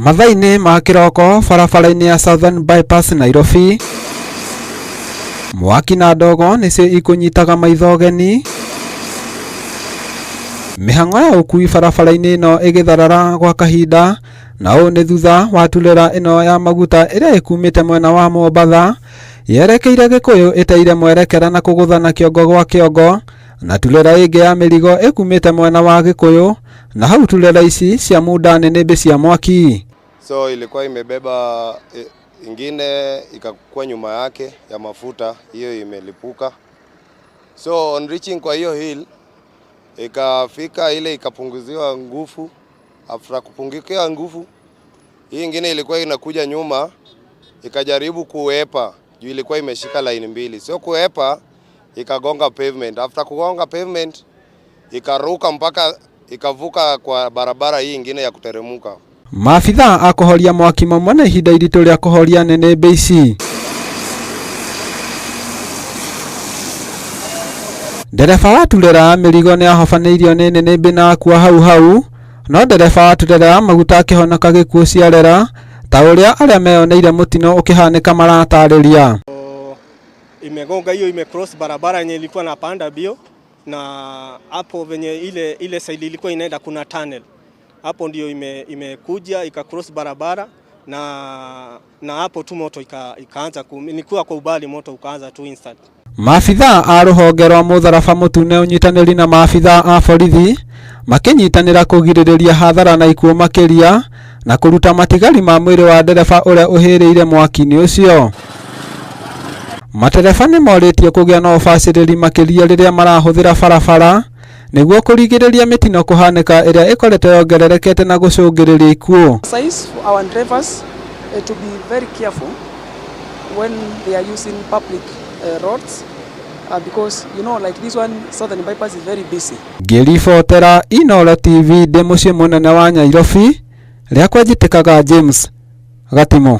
Mathaa-inĩ ma kĩroko barabara-inĩ ya Southern Bypass Nairobi, mwaki na ndogo nĩcio ikũnyitaga maitho ũgeni, mĩhang'o ya ũkui barabara-inĩ ĩno ĩgĩtharara gwa kahinda, na ũũ nĩ thutha wa turera ĩno ya maguta ĩrĩa ĩkumĩte mwena wa Mombatha yerekeire Gĩkũyũ ĩteire mwerekera na kũgũthana kĩongo gwa kĩongo na turera ĩngĩ ya mĩrigo ĩkumĩte mwena wa Gĩkũyũ na hau turera ici cia munda nĩnĩmbĩ cia mwaki. So ilikuwa imebeba ingine ikakuwa nyuma yake ya mafuta, hiyo imelipuka. So on reaching kwa hiyo hill ikafika ile ikapunguziwa nguvu. After kupungukiwa nguvu, hii ingine ilikuwa inakuja nyuma ikajaribu kuepa juu ilikuwa imeshika line mbili, sio kuepa, ikagonga pavement. After kugonga pavement ikaruka mpaka ikavuka kwa barabara hii ingine ya kuteremuka. Maabithaa a kũhoria mwaki mauma na ihinda iritũ rĩa kũhoria nĩnĩmbĩ ici. Ndereba wa turera ya mĩrigo nĩ ahobanĩirio nĩ nĩnĩmbĩ na akua hau hau, no ndereba wa turera ya maguta akĩhonoka gĩkuũ ciarera ta ũrĩa arĩa meyoneire mũtino ũkĩhanĩka maratarĩria. Imegonga hiyo imecross barabara yenye ilikuwa napanda bio, na hapo venye ile ile side ilikuwa inaenda kuna tunnel hapo ndio imekuja ikacross barabara na hapo tu moto ikaanza nilikuwa kwa ubali moto ukaanza tu instant. Maabithaa a rũhonge rwa mũtharaba mũtune ũnyitanĩri na maabithaa a borithi makĩnyitanĩra kũgirĩrĩria hathara na ikuũ makĩria na kũruta matigari ma mwĩrĩ wa ndereba ũrĩa ũhĩrĩire mwaki-inĩ ũcio. Matereba nĩ morĩtio kũgĩa na ũbacĩrĩri makĩria rĩrĩa marahũthĩra barabara nĩguo kũrigĩrĩria mĩtino kũhanĩka ĩrĩa ĩkoretwo yongererekete na gũcũngĩrĩria ikuũ. Advise for our drivers to be very careful when they are using public roads because like this one, Southern Bypass is very busy. Ngĩribotera Inooro TV ndĩ mũciĩ mũnene wa Nyairobi, rĩakwa njĩtĩkaga James Gatimu.